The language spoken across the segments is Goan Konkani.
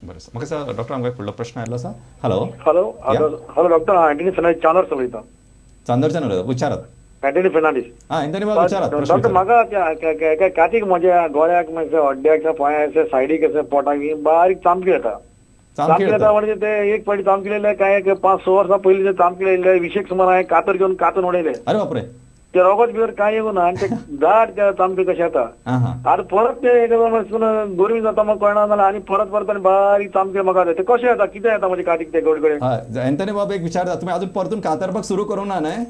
बरें म्हाका सर डॉक्टर आमकां फुडलो प्रश्न आयलो आसा. हॅलो हॅलो हॅलो डॉक्टर, हांव एंटनी फेर्नांडीस चांदोर उलयतां. चांदोरच्यान उलयता, विचारात. एंटनी फेर्नांडीस. आं एंटनी बाब विचारात. डॉक्टर म्हाका कातीक म्हज्या गोळ्याक मातशें हड्ड्याक पांयाक सायडीक अशें पोटाक बारीक चामकी येता. चामकी येता म्हणजे ते एक फावटी चामकी येयले काय 5-6 वर्सां पयलीं ते चामकी येयले 20 सुमार हांवें कातर घेवन कातून उडयले. अरे बापरे. ते रोगत भितर कांय येवना आनी ते दाट त्या चामकी कशें येता. आतां परत ते गरमी जाता म्हाका कळना जाल्यार आनी परत परत आनी बारीक चामकी म्हाका ते कशें येता कितें येता म्हणजे कातीक ते गोड कडेन. एंथनी बाब एक विचारता, तुमी अजून परतून कातरपाक सुरू करूंक ना न्हय?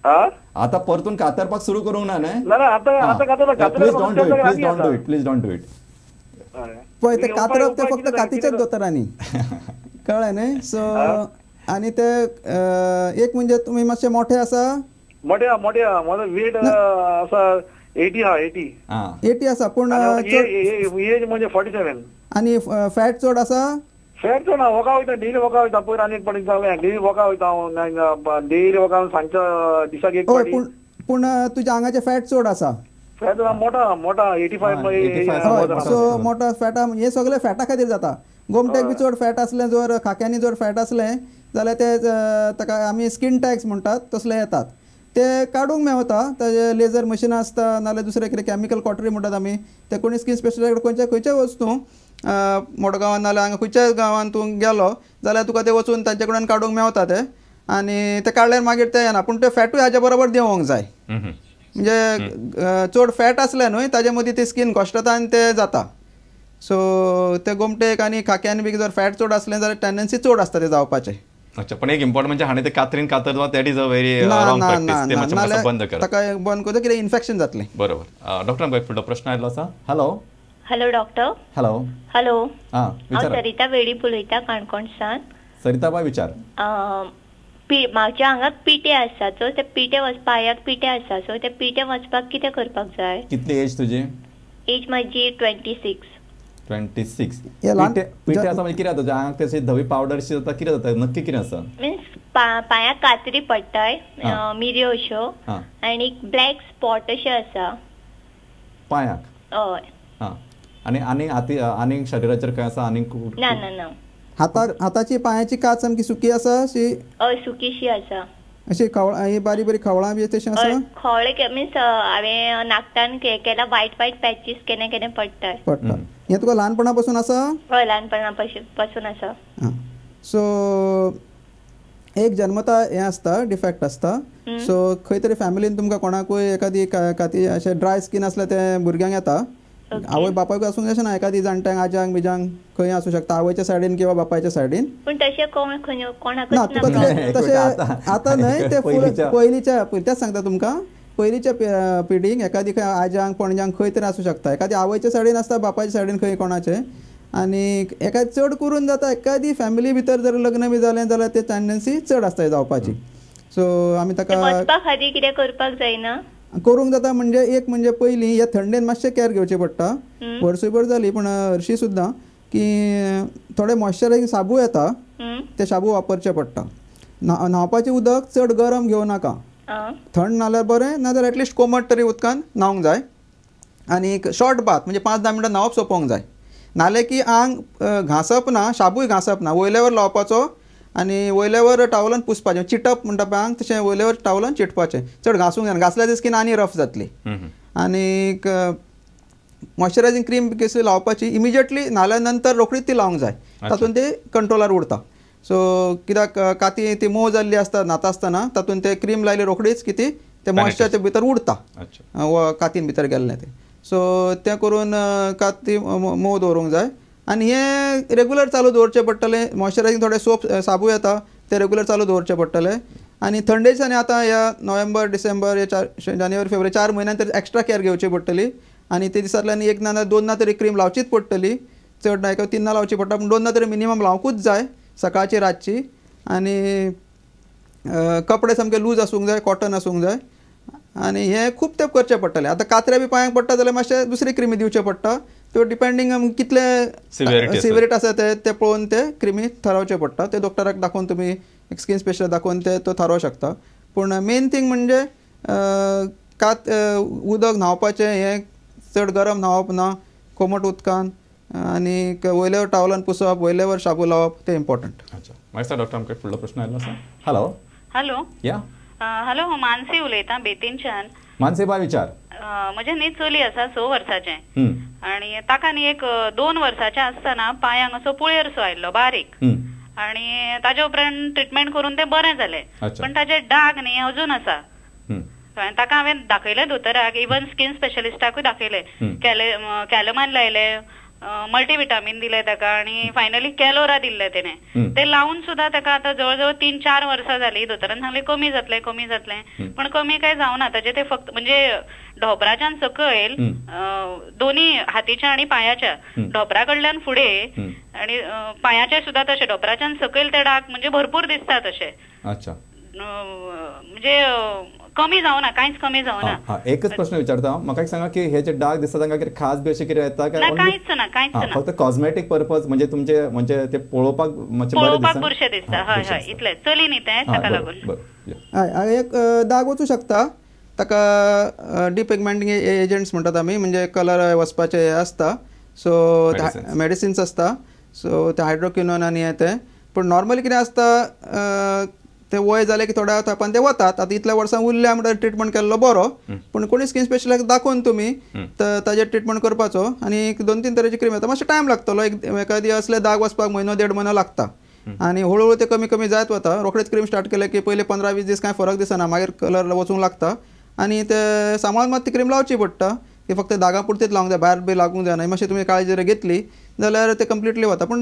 आतां परतून कातरपाक सुरू करूंक ना न्हय? ना आतां आतां कातरपाक. Please don't do it, please don't do it, please don't do it. पळय ते कातरप ते फक्त कातीचेच दोतोरांनी, कळ्ळें न्हय? सो आनी ते एक म्हणजे तुमी मातशे मोठे आसा? मोठे मोठे म्हजो वेट आसा 80 हा, 80 80 आसा, पूण एज म्हणजे 47. आनी फॅट चड आसा? फॅट चड ना, वॉका वयता डेली, वॉका वयता. पयर आनी एक फावटी सांगलें डेली वॉका वयता हांव, डेली वॉका सांजच्या दिसाक एक फावटी. पूण तुज्या आंगाचें फॅट चड आसा? फॅट मोठा मोठा 85. सो मोठो फॅटा हे सगळे फॅटा खातीर जाता. गोमटेक बी चड फॅट आसलें, जर खाक्यांनी जर फॅट आसलें जाल्यार ते ताका आमी स्कीन टॅग्स म्हणटात तसले येतात. ते काडूंक मेवता, ताजे लेजर मशिनां आसता नाल्यार दुसरें कितें केमिकल कॉटरी म्हणटात आमी, ते कोणी स्कीन स्पेशलिस्ट खंयच्या खंयच्याय वच तूं मडगांवान नाल्यार हांगा खंयच्याय गांवान तूं गेलो जाल्यार तुका ते वचून तांचे कडेन काडूंक मेवता ते. आनी ते काडल्यार मागीर ते येना, पूण ते फॅटूय हाजे बरोबर देंवोंक जाय. म्हणजे चड फॅट आसलें न्हय ताजे मदीं ती स्कीन घश्टता आनी ते जाता. सो ते गोमटेक आनी खाक्यान बी जर फॅट चड आसलें जाल्यार टेंडन्सी चड आसता ते जावपाचें. अच्छा, पण एक इम्पॉर्टंट म्हणजे हाणे ते कातरीन कातर that is a very wrong practice, ते मातशें बंद कर, ताका बंद करता कितें इन्फेक्शन जातलें. बरोबर. डॉक्टर आमकां एक फुडलो प्रश्न आयलो आसा. Hello hello doctor. Hello hello, हांव सरिता वेळीप उलयतां काणकोणसान. सरिता बाय विचार. म्हाज्या हांगा पिटे आसा, सो ते पिटे पांयाक पिटे आसा, सो ते पिटे वचपाक कितें करपाक जाय? कितली एज तुजी? एज म्हाजी 26. 26. पिटे आसा म्हणजे कितें जाता आंगाक? तशी धवी पावडर शी जाता, कितें जाता नक्की कितें आसा? मिन्स पांयाक कातरी पडटाय मिरयो अश्यो आनी ब्लॅक स्पॉट अशें आसा पांयाक. हय. आनी आनी आनी शरिराचेर खंय आसा? आनी ना ना ना. हाताची पांयाची कात सामकी सुकी आसा अशी? हय सुकीशी आसा. अशी खवळां ही बारीक बारीक खवळां बी तशें आसा? खवळे मिन्स हांवें नाकटान केला वायट वायट पॅचीस केन्ना केन्ना पडटा. पडटा. हें तुका ल्हानपणा पासून आसा? हय ल्हानपणा पासून आसा. सो एक जन्मता हें आसता, डिफेक्ट आसता. सो खंय तरी फॅमिलीन तुमकां कोणाकूय एखादी काती अशें ड्राय स्कीन आसल्यार तें भुरग्यांक येता. आवय बापायकूय आसूंक अशें ना, एखादी जाणट्यांक आज्यांक बिज्यांक खंय आसूं शकता, आवयच्या सायडीन किंवा बापायच्या सायडीन. पूण तशें कोणाकूच ना तुका तशें आतां न्हय, ते पयलींच्या तेंच सांगता तुमकां, पयलींच्या पिढीक एखादी खंय आज्यांक पणज्यांक खंय तरी आसूं शकता, एखादी आवयच्या सायडीन आसता, बापायच्या सायडीन खंय कोणाचें. आनी एखादी चड करून जाता एखादी फॅमिली भितर जर लग्न बी जालें जाल्यार ते टेंडन्सी चड आसता जावपाची. सो आमी ताका वचपा खातीर कितें करपाक जायना? करूंक जाता म्हणजे एक म्हणजे पयलीं ह्या थंडेन मातशें कॅर घेवचें पडटा. वर्सभर जाली पूण हरशीं सुद्दां की थोडे मॉइश्चरायझिंग साबू येता ते शाबू वापरचे पडटा. न्हांवपाचें उदक चड गरम घेवं नाका, थंड नाल्यार बरें, नाजाल्यार एटलिस्ट कोमट तरी उदकान न्हावंक जाय. आनी एक शॉर्ट बाथ म्हणजे 5-10 मिनटां न्हांवप सोंपोवंक जाय. नाल्यार की आंग घांसप ना, शाबूय घांसप ना, वयल्यावर लावपाचो आनी वयल्यावर टावलान पुसपाचें, चिटप म्हणटा पळय आंग, तशें वयल्यावर टावलान चिटपाचें, चड घांसूंक जायना, घांसल्यार स्कीन आनी रफ जातली. आनीक मॉइश्चरायझिंग क्रीम कसली लावपाची इमिजिएटली न्हाल्या नंतर रोखडीच ती लावंक जाय, तातूंत ते कंट्रोलार उरता. सो कित्याक काती ती मोव जाल्ली आसता न्हाता आसतना, तातूंत ते क्रीम लायली रोखडीच की ती ते मॉइश्चर ते भितर उरता कातीन भितर गेल्लें तें. सो तें करून काती मोव दवरूंक जाय. आनी हें रेगुलर चालू दवरचें पडटलें. मॉइश्चरायझिंग थोडे सोप साबू येता ते रेगुलर चालू दवरचे पडटले. आनी थंडे दिसांनी आतां ह्या नोव्हेंबर डिसेंबर हे 4 जानेवारी फेब्रुवारी 4 म्हयन्यान तरी एक्स्ट्रा कॅर घेवची पडटली. आनी ते दिसांतल्यान 1 ना 2 ना तरी क्रीम लावचीच पडटली, चड ना 1 3 ना लावची पडटा, पूण 2 ना तरी मिनिमम लावंकूच जाय सकाळची रातची. आनी कपडे सामके लूज आसूंक जाय, कॉटन आसूंक जाय. आनी हें खूब तेंप करचें पडटलें. आतां कात्रे बी पांयांक पडटा जाल्यार मातशें दुसरी क्रिमी दिवचें पडटा, त्यो डिपेंडींग कितले सिवियरिटी आसा ते पळोवन ते क्रिमी थारावचे पडटा. ते डॉक्टराक दाखोवन तुमी स्कीन स्पेशलिस्ट दाखोवन ते तो थारोवंक शकता. पूण मेन थींग म्हणजे कात उदक न्हांवपाचें हें चड गरम न्हांवप ना, कोमट उदकान आनी वयल्यावर टावलान पुसप, वयल्यावर शाबू लावप ते इम्पॉर्टंट. अच्छा, मागीर डॉक्टर आमकां फुडलो प्रश्न आयलो आसा. हॅलो. हॅलो. या. हॅलो, हांव मानसी उलयतां बेतीनच्यान. मानसी बाय विचार. म्हजें न्ही चली आसा 6 वर्साचें आनी ताका न्ही एक 2 वर्साचें आसतना पांयांक असो पुळेर सो आयिल्लो बारीक आनी ताजे उपरांत ट्रिटमेंट करून तें बरें जालें, पण ताजे डाग न्ही अजून आसा. ताका हांवें दाखयलें दोतोराक, इवन स्कीन स्पेशलिस्टाकूय दाखयलें, कॅलमान लायलें, मल्टीविटामीन दिलें ताका आनी फायनली कॅलोरा दिल्लें तेणें. तें लावन सुद्दां ताका आतां जवळ जवळ 3-4 वर्सां जालीं. दोतोरान सांगलें कमी जातलें कमी जातलें, पण कमी काय जावना. ताजें तें फक्त म्हणजे ढोबराच्यान सकयल दोन्ही हातीच्या आनी पांयाच्या, ढोबरा कडल्यान फुडें आनी पांयाचे सुद्दां तशें ढोबराच्यान सकयल ते डाग म्हणजे भरपूर दिसता तशें. अच्छा, म्हणजे कमी जावना, कांयच कमी जावना. एकच प्रश्न विचारता, म्हाका एक सांगा की हे जे डाग दिसता तांकां कितें खास बी अशें कितें येता काय? कांयच ना, कांयच ना, फक्त कॉस्मेटीक पर्पज, म्हणजे तुमचे म्हणजे ते पळोवपाक पळोवपाक बुरशें दिसता. हय हय, इतलें चली न्ही तें, ताका लागून. हय, एक दाग वचूं शकता ताका, डिपिगमेंटींग एजंट्स म्हणटात आमी, म्हणजे कलर वचपाचे आसता, सो मेडिसिन्स आसता, सो ते हायड्रोक्युनॉन आनी हे ते. पूण नॉर्मली कितें आसता, ते वय जालें की थोड्या तेंपान ते वतात. आतां इतल्या वर्सां उरल्या म्हणल्यार ट्रिटमेंट केल्लो बरो, पूण कोणी स्कीन स्पेशलिस्टाक दाखोवन तुमी ताजेर ट्रिटमेंट करपाचो. आनी 2-3 तरेची क्रीम येता, मातशें टायम लागतलो, एकादी असले दाग वचपाक म्हयनो 1.5 म्हयनो लागता आनी हळूहळू ते कमी कमी जायत वता. रोखडेच क्रीम स्टार्ट केले की पयले 15-20 दीस कांय फरक दिसना, मागीर कलर वचूंक लागता आनी ते सांबाळून मात ती क्रीम लावची पडटा, ती फक्त दागा पुरतीच लावंक जाय, भायर बी लागूंक जायना. मातशें तुमी काळजी जर घेतली जाल्यार ते कंप्लिटली वता, पूण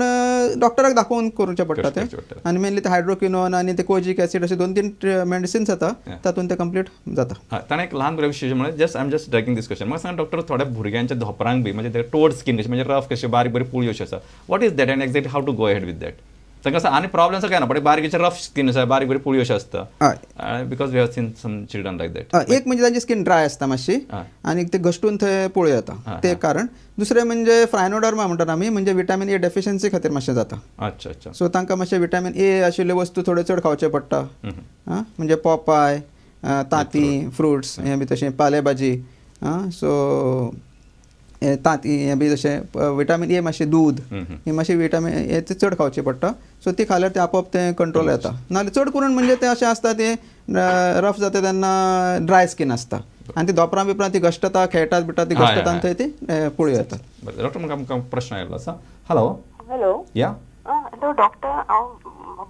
डॉक्टराक दाखोवन करूचें पडटा तें. आनी मेनली ते हायड्रोक्युनॉन आनी ते कोजीक एसीड अशे 2-3 मेडिसिन्स येता, तातूंत ते कंप्लीट जाता. ताणें एक ल्हान भुरग्या विशय म्हणल्यार just I am just dragging this question. म्हाका सांग डॉक्टर, थोड्या भुरग्यांच्या धोपरांक बी म्हणजे टोड स्कीन कशी, म्हणजे रफ कशी बारीक बारीक पुळयो अश्यो आसा, what is that and exactly how to go ahead with that? तांकां असो आनी प्रॉब्लेम असो काय ना, बट बारीक रफ स्कीन आसा, बारीक बारीक पुळयो अश्यो आसता, because we have seen some children like that. एक म्हणजे तांची स्कीन ड्राय आसता मातशी आनी ते घश्टून थंय पुळयो येता, ते कारण. दुसरें म्हणजे फ्रायनोडर्मा म्हणटात आमी, म्हणजे विटामीन ए डेफिशियन्सी खातीर मातशें जाता. अच्छा अच्छा. सो तांकां मातशें विटामीन ए आशिल्ल्यो वस्तू थोड्यो चड खावच्यो पडटा, म्हणजे पोपाय, तांती, फ्रुट्स हें बी तशें, पाले भाजी, सो तांती हें बी तशें, विटामीन ए मातशें दूद, ही मातशें विटामीन ए चड खावची पडटा. सो ती खाल्यार ते आपोआप तें कंट्रोल येता. नाजाल्यार चड करून म्हणजे तें अशें आसता, तें रफ जाता तेन्ना ड्राय स्कीन आसता आनी ती दोपरां बिपरां ती घश्टता, खेळटात बिटा, ती घश्टता आनी थंय ती पुळयो येतात. बरें डॉक्टर, म्हाका आमकां प्रश्न आयिल्लो आसा. हॅलो. हॅलो. या. हॅलो डॉक्टर, हांव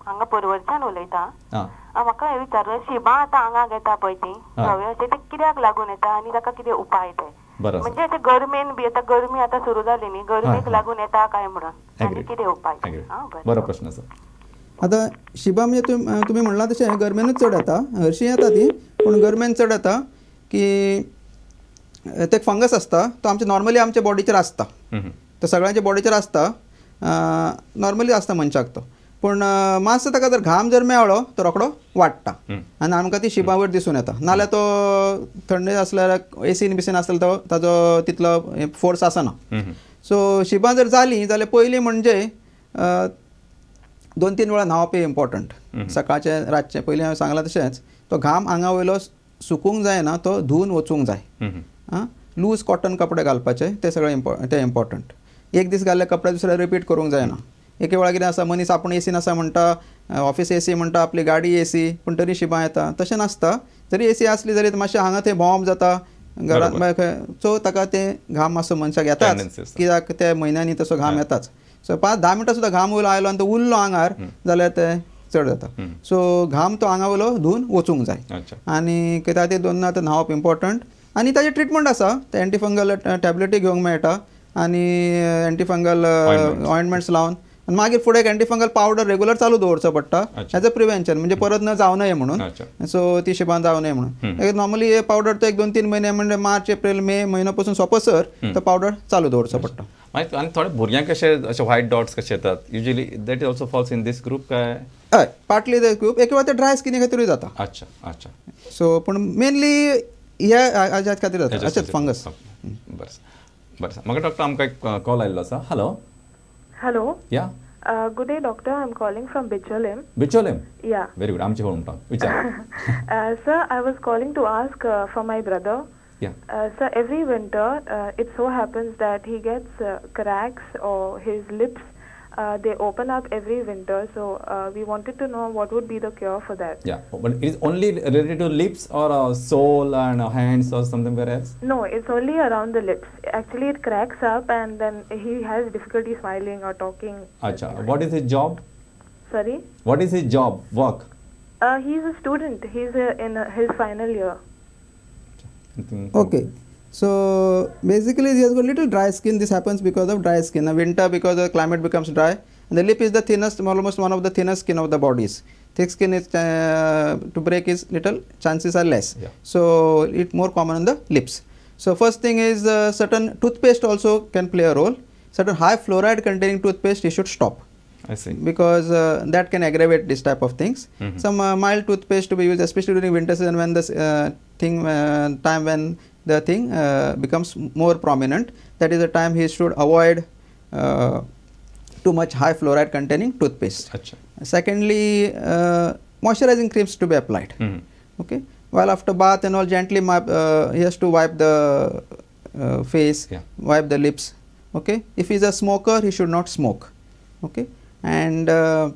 हांगा पर्वरच्यान उलयतां. म्हाका हें विचार, शिबां आतां आंगाक येता पळय ती धवे अशें, ते कित्याक लागून येता आनी ताका कितें उपाय ते? म्हणजे आतां गरमेन बी, आतां गरमी आतां सुरू जाली न्ही, गरमेक लागून येता काय म्हणून आनी कितें उपाय? बरो प्रश्न आसा. आतां शिबां म्हणजे तुमी म्हणलां तशें गरमेनूच चड येता, हरशीं येता ती, पूण गरमेन चड येता की ते फंगस आसता, तो आमचे नॉर्मली आमच्या बॉडीचेर आसता, तो सगळ्यांच्या बॉडीचेर आसता, नॉर्मली आसता मनशाक तो, पूण मातसो ताका जर घाम जर मेळ्ळो तो रोखडो वाडटा आनी आमकां ती शिबां वयर दिसून येता. नाल्यार तो थंडी आसल्यार एसीन बिसीन आसल्यार तो ताजो तितलो फोर्स आसना. सो शिबां जर जालीं जाल्यार पयलीं म्हणजे 2-3 वेळा न्हांवप हें इम्पॉर्टंट, सकाळचें रातचें. पयलीं हांवें सांगलां तशेंच तो घाम आंगा वयलो सुकूंक जायना, तो धुवून वचूंक जाय. लूज कॉटन कपडे घालपाचे, ते सगळें ते इम्पॉर्टंट. एक दीस घाल्ले कपडे दुसरे रिपीट करूंक जायना. एके वेळार कितें आसा, मनीस आपूण एसीन आसा म्हणटा, ऑफिस एसी म्हणटा, आपली गाडी एसी, पूण तरी शिबां येता. तशें नासता, जरी एसी आसली तरी मातशें हांगा थंय भोंवप जाता घरांत, सो ताका तें घाम मातसो मनशाक येताच, कित्याक ते म्हयन्यांनी तसो घाम येताच. सो 5-10 मिनटां सुद्दां घाम वयलो आयलो आनी तो उरलो आंगार जाल्यार तें चड जाता. सो घाम तो आंगा वयलो धुवून वचूंक जाय आनी कित्याक ते 2 आतां न्हांवप इम्पॉर्टंट. आनी ताजें ट्रिटमेंट आसा, ते एंटीफंगल टॅबलेटी घेवंक मेळटा आनी एंटीफंगल ऑयंटमेंट्स लावन, आनी मागीर फुडें एक एंटीफंगल पावडर रेगुलर चालू दवरचो पडटा एज अ प्रिवेन्शन, म्हणजे परत न जावं नये म्हणून, सो ती शिबां जावं नये म्हणून. नॉर्मली हे पावडर तो 1-2-3 म्हयने म्हणजे मार्च एप्रिल मे म्हयनो पसून सोंपसर तो पावडर चालू दवरचो पडटा. मागीर आनी थोडे भुरग्यांक कशे अशे व्हायट डॉट्स कशे येतात, usually that is also falls in this group काय? हय, पार्टली the group, एक वेळार ते ड्राय स्किनी खातीरूय जाता. अच्छा अच्छा. सो पूण मेनली ह्या हाज्या खातीर जाता, अशेंच फंगस. बरें बरें. म्हाका डॉक्टर आमकां एक कॉल आयिल्लो आसा. Hello. Hello. Yeah. Good day, doctor. I'm calling from Bicholim. Bicholim? Yeah. Very good. आमचे hometown. विचार. Sir, I was calling to ask for my brother. Yeah. So every winter, it so happens that he gets cracks or his lips, they open up every winter. So we wanted to know what would be the cure for that. Yeah, but it is only related to lips or sole and hands or something else? No, it's only around the lips. Actually, it cracks up and then he has difficulty smiling or talking. Acha. What is his job? Sorry? What is his job, work? He's a student. He's in his final year. Okay. So basically he has got little dry skin. This happens because of dry skin. In winter, because the climate becomes dry, and the lip is the thinnest, almost one of the thinnest skin of the bodies. Thick skin is to break is little, chances are less. Yeah. So it's more common on the lips. So first thing is certain toothpaste also can play a role. Certain high fluoride containing toothpaste you should stop. I see. Because that can aggravate this type of things. Mm-hmm. Some mild toothpaste to be used, especially during winter season when this time when the thing becomes more prominent. That is the time he should avoid too much high fluoride containing toothpaste. Achha. Secondly, moisturizing creams to be applied. Mm-hmm. Okay. While after bath and all, gently he has to wipe the face, yeah. wipe the lips. Okay. If he is a smoker, he should not smoke. Okay. And a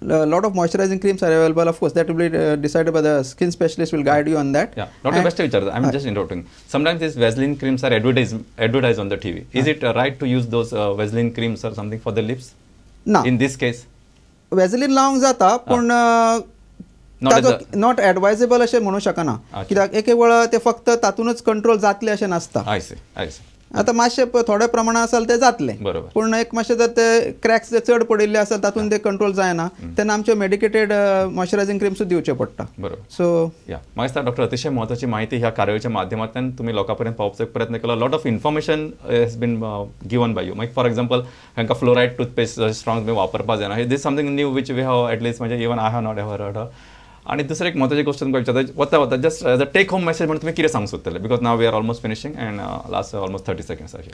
lot of moisturizing creams are available. Of course, that will be decided by the skin specialist, will guide you on that. Yeah, Dr. Best, I'm just interrupting. Sometimes these Vaseline creams are advertised on the TV. Is it right to use those Vaseline creams or something for the lips? No. In this case? Vaseline लावंक जाता, पण not advisable अशें म्हणू शकना. कित्याक एक वेळा ते फक्त तातूनच कंट्रोल जातले अशें नासता. I see, I see. आता मातशें थोड्या प्रमाणात आसाल ते जातले, पूण एक मातशें जर ते क्रॅक्स जर चड पडिल्ले आसात तातूंत ते कंट्रोल जायना तेन्ना आमच्यो मेडिकेटेड मॉइश्चरायझिंग क्रीम सुद्दां दिवच्यो पडटा. बरोबर. सो या म्हाका दिसता डॉक्टर अतिशय म्हत्वाची माहिती ह्या कार्यावळीच्या माध्यमांतल्यान तुमी लोकां पर्यंत पावोवपाचो प्रयत्न केलो. Lot of information has been given by you. मागीर फॉर एक्झाम्पल हांकां फ्लोरायड टूथपेस्ट स्ट्रॉंग तुमी वापरपाक जायना. This something new which we have at least म्हणजे even I have not ever heard. आणि दुसरी एक महत्वाची गोष्ट तुमकां विचारता वता वता just as a take home message म्हणून तुमी कितें सांगूंक सोदतले, because now we are almost finishing and last almost 30 seconds अशें.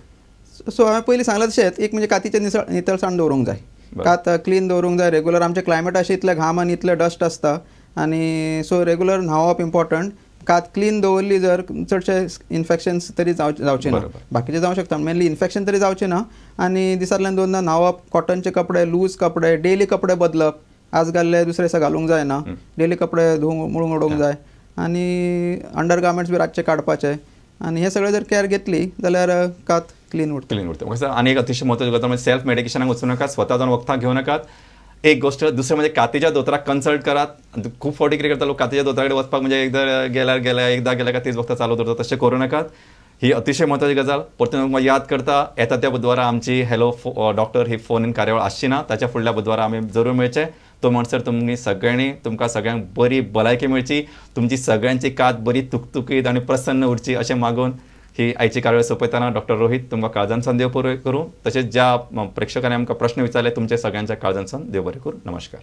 सो हांवें पयलीं सांगलां तशेंच एक म्हणजे कातीचें नितळसाण दवरूंक जाय, कात क्लीन दवरूंक जाय रेगुलर. आमचें क्लायमेट अशें इतलें घाम आनी इतलें डस्ट आसता आनी सो रेगुलर न्हांवप इम्पॉर्टंट. कात क्लीन दवरली जर चडशे इन्फेक्शन्स तरी जावचें ना, बाकीचे जावं शकता, मेनली इन्फेक्शन तरी जावचें ना. आनी दिसांतल्यान 2दा न्हांवप, कॉटनचे कपडे, लूज कपडे, डेली कपडे बदलप, आज घाल्ले दुसरे दिसा घालूंक जायना, डेली कपडे धुवूंक मळूंक उडोवंक जाय आनी अंडर गार्मेंट्स बी रातचे काडपाचे. आनी हे सगळे जर केअर घेतली जाल्यार कात क्लीन उरता. क्लीन उरता. आनी एक अतिशय म्हत्वाची गजाल म्हणजे सेल्फ मेडिकेशनाक वचूं नाकात, स्वता जावन वखदां घेवं नाकात. एक गोष्ट. दुसरें म्हणजे कातीच्या दोतोराक कन्सल्ट करात. खूब फावटी कितें करता लोक कातीच्या दोतोरा कडेन वचपाक म्हणजे एकदां गेल्यार गेल्या, एकदां गेल्या काय तीच वखदां चालू दवरता, तशें करूं नाकात. ही अतिशय म्हत्वाची गजाल. परतून तुमकां याद करता, येता त्या बुधवारा आमची hello doctor he phone in कार्यावळ आसची ना, ताच्या फुडल्या बुधवारा आमी जरूर मेळचे. तो म्हणसर तुमी सगळ्यांनी तुमकां सगळ्यांक बरी भलायकी मेळची, तुमची सगळ्यांची कात बरी तुकतुकीत आनी प्रसन्न उरची अशें मागून ही आयची कार्यावळ सोंपयतना डॉक्टर रोहीत तुमकां काळजांतसून देव बरें करूं. तशेंच ज्या प्रेक्षकांनी आमकां प्रश्न विचारले तुमच्या सगळ्यांच्या काळजांतसून देव बरें करूं. नमस्कार.